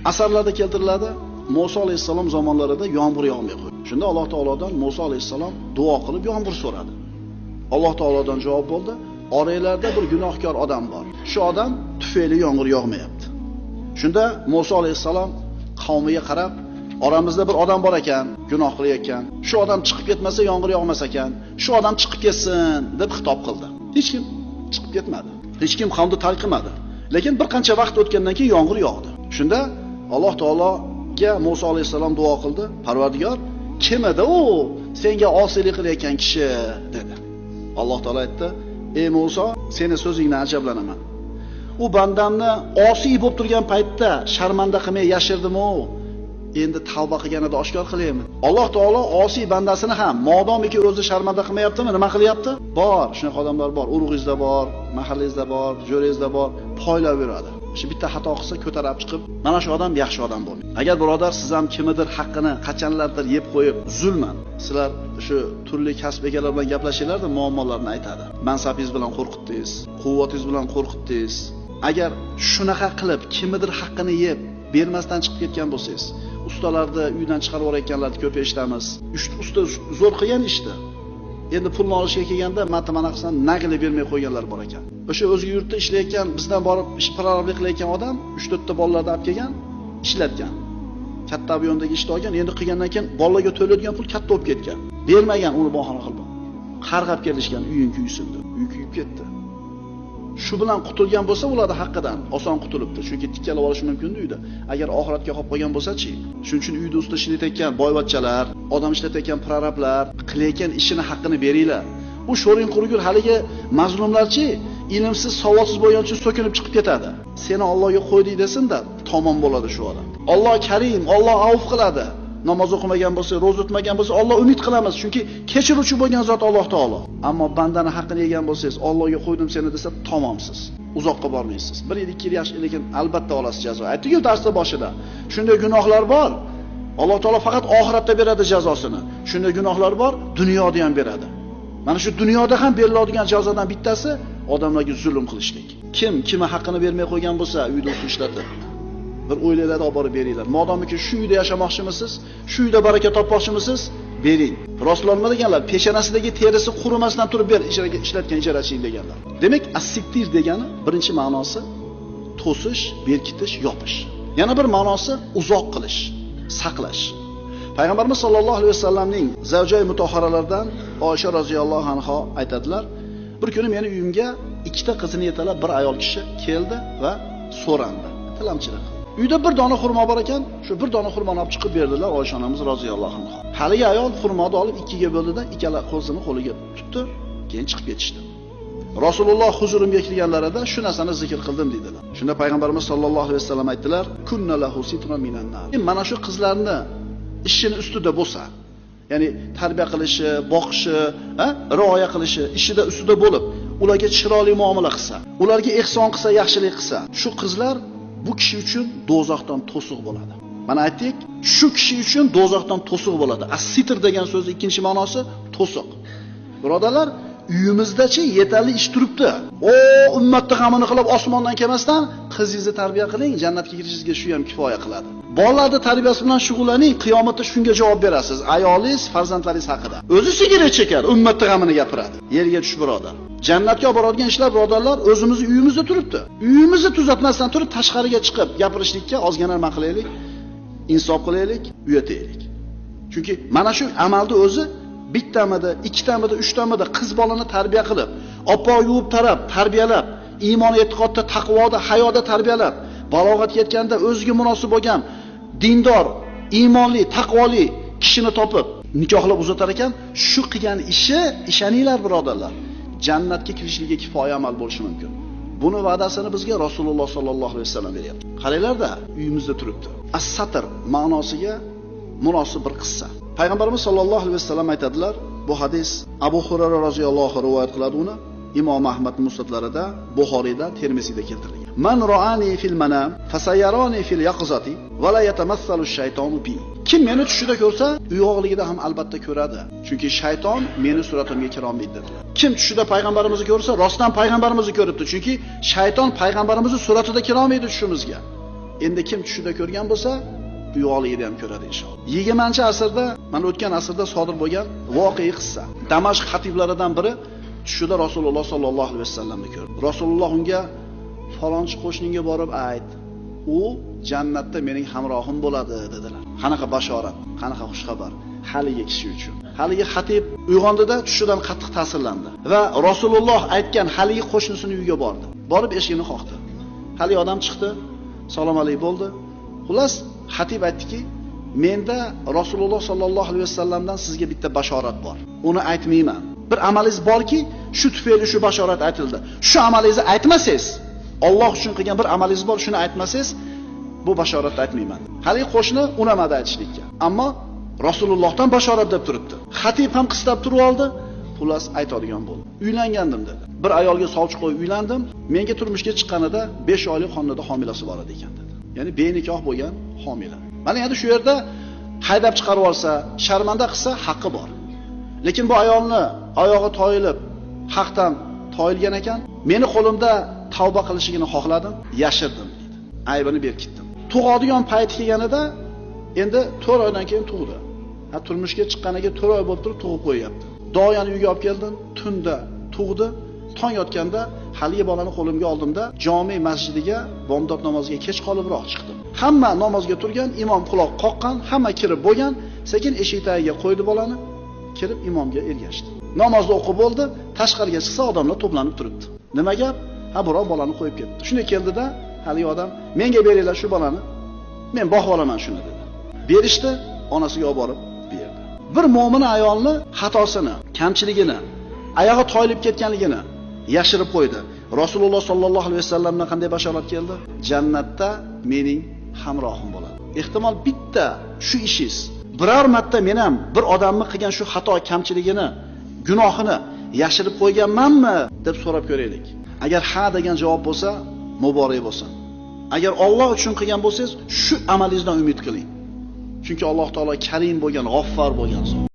Asarlarda keltiriladi, Musa alayhissalom zamonlarida yomg'ir yog'may qo'ydi. Shunda Alloh taolodan Musa alayhissalom duo qilib yomg'ir so'radi. Alloh taolodan javob bo'ldi: "Oranglarda bir gunohkor odam bor. Shu odam tufayli yomg'ir yog'mayapti." Shunda Musa alayhissalom qavmiga qarab, oramizda bir odam bor ekan, gunoh qilayotgan. Shu odam chiqib ketmasa yomg'ir yog'mas ekan. Shu odam chiqib ketsin deb xitob qildi. Hech kim chiqib ketmadi. Hech kim qavmni tark qilmadi. Lekin bir qancha vaqt o'tgandan keyin yomg'ir yog'di. Shunda Alloh taologa Musa alayhissalom duo qildi: "Parvardigor, kim edi u senga osiylik qilayotgan kishi?" dedi. Alloh taolo aytdi: "Ey Musa, seni so'zingdan ajablanaman. U bandamni osiy bo'lib turgan paytda sharmanda qilmay yashirdim-u, endi tavba qilganida oshkor qilaymi?" Alloh taolo osiy bandasini ham modomiki o'zi sharmanda qilmayaptimi, nima qilyapti? Bor, shunaqa odamlar bor, urug'ingizda bor, mahallangizda bor, jo'ringizda bor, poylab yuradi. Shu bitta xato qilsa ko'tarib chiqib, mana shu odam yaxshi odam bo'lmaydi. Agar birodar siz ham kimnidir haqqini qachonlardir yeb qo'yib, zulman, sizlar shu turli kasb egalari bilan gaplashinglarda muammolarni aytadi. Mansabingiz bilan qo'rqitdingiz, quvvatingiz bilan qo'rqitdingiz. Agar shunaqa qilib kimnidir haqqini yeb bermasdan chiqib ketgan bo'lsangiz, ustalarni uydan chiqarib yuborayotganlarni ko'p eshitamiz. Usta zo'r qilgan ishni. Endi pulni olishga kelganda mana qilsan naqli bermay qo'yganlar bor ekan. O'sha o'zga yurtda ishlayotgan, bizdan borib ish prorablik qilayotgan odam 3-4 ta bolalarni olib kelgan, ishlatgan. Katta ob'yomdagi ishni olgan, endi qilgandan keyin bolalarga to'laydigan pul katta bo'lib ketgan. Bermagan, uni bahona qilib. Qarg'ab kelishgan, uying kuysin deb. Uy kuyib ketdi. Shu bilan qutulgan bo'lsa, ularning haqqidan oson qutulibdi. Chunki tikkalab olish mumkin uyda. Agar oxiratga qolib qolgan bo'lsa-chi? Shuning uchun uyda usta ishlatayotgan boyvachchalar, odam ishlatayotgan prorablar qilayotgan ishini haqqini beringlar. U sho'ring qurgul haligi mazlumlarchi, ilmsiz, savodsiz bo'lgan uchun so'kinib chiqib ketadi. Seni Allohga qo'ydik desin-da, tamom bo'ladi shu odam. Alloh Karim, Alloh avf qiladi. Namoz o'qimagan bo'lsa, ro'za tutmagan bo'lsa, Alloh umid qilamiz, chunki kechiruvchi bo'lgan zot Alloh taolo. Ammo bandani haqqini yegan bo'lsangiz, Allohga qo'ydim seni desa, tamomsiz. Uzoqqa bormaysiz. 1 yil, 2 yil yaxshi, lekin albatta olasiz jazo. Aytdik-ku darsda boshida. Shunday gunohlar bor. Alloh taolo faqat oxiratda beradi jazosini. Shunday gunohlar bor, dunyoda ham beradi. Mana shu dunyoda ham beriladigan jazodan bittasi odamlarga zulm qilishlik. Kim kimi haqqini bermay qo'ygan bo'lsa, uyda ishlatib bir o'ylaylar, olib borib beringlar. Modomiki shu uyda yashamoqchimisiz, shu uyda baraka topmoqchimisiz, bering. Rasululloh nima deganlar? Peshanasidagi terisi qurimasdan turib ber, ishlatgan ijaraching deganlar. Demak, as-sittir degani birinchi ma'nosi to'sish, berkitish, yopish. Yana bir ma'nosi uzoq qilish, saqlash. Payg'ambarimiz sollallohu alayhi vasallamning zavjai mutahharalaridan Oysha roziyallohu anha aytadilar: "Bir kuni meni uyimga ikkita qizini yetalab bir ayol kishi keldi va so'randi. Tilamchilik. Uyda bir dona xurmo bor ekan, shu bir dona xurmoni olib chiqib berdilar Oysha onamiz roziyallohu anha. Haligi ayol xurmoni olib ikkiga bo'ldida, ikkala qo'zini qo'liga tutdi, keyin chiqib ketishdi. Rasululloh huzurimga kirganlarida shu narsani zikr qildim dedilar. Shunda payg'ambarimiz sollallohu alayhi vasallam aytdilar: "Kunna lahu sitran minan nar." Mana shu qizlarni ishini ustida bo'lsa, ya'ni tarbiya qilishi, boqishi, rioya qilishi, ishida ustida bo'lib, ularga chiroyli muomala qilsa, ularga ehson qilsa, yaxshilik qilsa, shu qizlar bu kishi uchun do'zaxdan to'siq bo'ladi. Mana aytdik, shu kishi uchun do'zaxdan to'siq bo'ladi. As-sitr degan so'zning ikkinchi ma'nosi to'siq. Birodarlar, uyimizda-chi yetarli ish turibdi. O, ummatni g'amini qilib osmondan kelmasdan qizingizni tarbiya qiling, jannatga kirishingizga shu ham kifoya qiladi. Bolalarning tarbiyasi bilan shug'ullaning, qiyomatda shunga javob berasiz. Ayolingiz, farzandlaringiz haqida. O'zi sigaret chekar, ummatni g'amini gapiradi. Yerga tush birodar. Jannatga olib boradigan ishlar birodarlar o'zimizni uyimizda turibdi. Uyimizni tuzatmasdan turib tashqariga chiqib gapirishlikka ozgina nima qilaylik? Insof qilaylik, uyataylik. Chunki mana shu amalda o'zi bittamidi, ikkitamidi, uchtamidi qiz bolani tarbiya qilib, oppoq yuvib tarab, tarbiyalab, iymon e'tiqodda, taqvoda, hayoda tarbiyalab, balog'atga yetganda o'ziga munosib bo'lgan dindor, iymonli, taqvoli kishini topib nikohlab uzatar ekan, shu qilgan ishi, ishoninglar birodarlar, jannatga kirishligiga kifoya amal bo'lishi mumkin. Buni va'dasini bizga Rasululloh sollallohu alayhi vasallam beryapti. Qaranglar-da, uyimizda turibdi. As-satr ma'nosiga munosib bir qissa. Payg'ambarimiz sollallohu alayhi vasallam aytadilar, bu hadis Abu Hurayra roziyallohu anhu rivoyat qiladi uni. Imom Ahmad musnadlarida, Buxoriyda, Termiziyda keltirilgan. Man ra'ani fil manam fasayarani fil yaqzati va la yatamassalu ash-shaytonu bi. Kim meni tushida ko'rsa, uyg'oqligida ham albatta ko'radi. Chunki shayton meni suratimga kira olmaydi dedilar. Kim tushida payg'ambarimizni ko'rsa, rostdan payg'ambarimizni ko'ribdi. Chunki shayton payg'ambarimizni suratida kira olmaydi tushimizga. Endi kim tushida ko'rgan bo'lsa, uyg'oqligida ham ko'radi inshaalloh. 20-asrda, mana o'tgan asrda sodir bo'lgan voqea qissa. Damashq xatiblaridan biri tushida Rasululloh sallallohu alayhi vasallamni ko'rdi. Rasululloh unga falonchi qo'shningga borib ayt, u jannatda mening hamrohim bo'ladi dedilar. Qanaqa bashorat, qanaqa xushxabar haligi kishi uchun. Haligi xatib uyg'ondida tushidan qattiq ta'sirlandi va Rasululloh aytgan haligi qo'shnisini uyiga bordi. Borib eshigini qoqdi. Haligi odam chiqdi, salom alayk bo'ldi. Xullas, xatib aytdiki, menda Rasululloh sallallohu alayhi vasallamdan sizga bitta bashorat bor. Uni aytmayman. Bir amalingiz borki, shu tufayli shu bashorat aytildi. Shu amalingizni aytmasangiz, Alloh uchun qilgan bir amalingiz bor, shuni aytmasangiz, bu bashoratni aytmayman. Haligi qo'shni unamadi aytishlikka. Ammo Rasulullohdan bashorat deb turibdi. Xatib ham qistab turib oldi, xullas aytadigan bo'ldi. Uylangandim dedi. Bir ayolga sovchi qo'yib uylandim. Menga turmushga chiqqanida 5 oylik xonada homilasi bor edi ekan dedi. Ya'ni benikoh bo'lgan homila. Mana endi shu yerda haydab chiqarib olsa, sharmanda qilsa haqqi bor. Lekin bu ayolni oyog'i toyilib, haqdan toyilgan ekan. Meni qo'limda tavba qilishini xohladim, yashirdim dedi. Aybini berkitdim. Tug'adigan payt kelganida endi 4 oydan keyin tug'di. Ha, turmushga chiqqaniga 4 oy bo'lib turib tug'ib qo'yapti. Doyani uyga olib keldim, tunda tug'di. Tong yotganda haligi bolani qo'limga oldimda jome masjidiga bomdod namoziga kech qolibroq chiqdim. Hamma namozga turgan, imom quloq qoqqan, hamma kirib bo'lgan, sekin eshik tagiga qo'ydi bolani, kirib imomga ergashdi. Namozni o'qib bo'ldi, tashqariga chiqsa odamlar to'planib turibdi. Nima gap? Ha, birov bolani qo'yib ketdi. Shunday keldida haligi odam, menga beringlar shu bolani, men boqib olaman shuni dedi. Berishdi, onasiga olib borib berdi. Bir mo'min ayolni xatosini, kamchiligini, oyog'i toyilib ketganligini yashirib qo'ydi. Rasululloh sallallohu alayhi vasallamdan qanday bashorat keldi? Jannatda mening hamrohim bo'ladi. Ehtimol bitta shu ishingiz, biror marta men ham bir odamni qilgan shu xato kamchiligini, gunohini yashirib qo'yganmanmi deb so'rab ko'raylik. Agar ha degan javob bo'lsa, muborak bo'lsin. Agar Alloh uchun qilgan bo'lsangiz, shu amalingizdan umid qiling. Chunki Alloh taolo Karim bo'lgan, G'affar bo'lgan zot.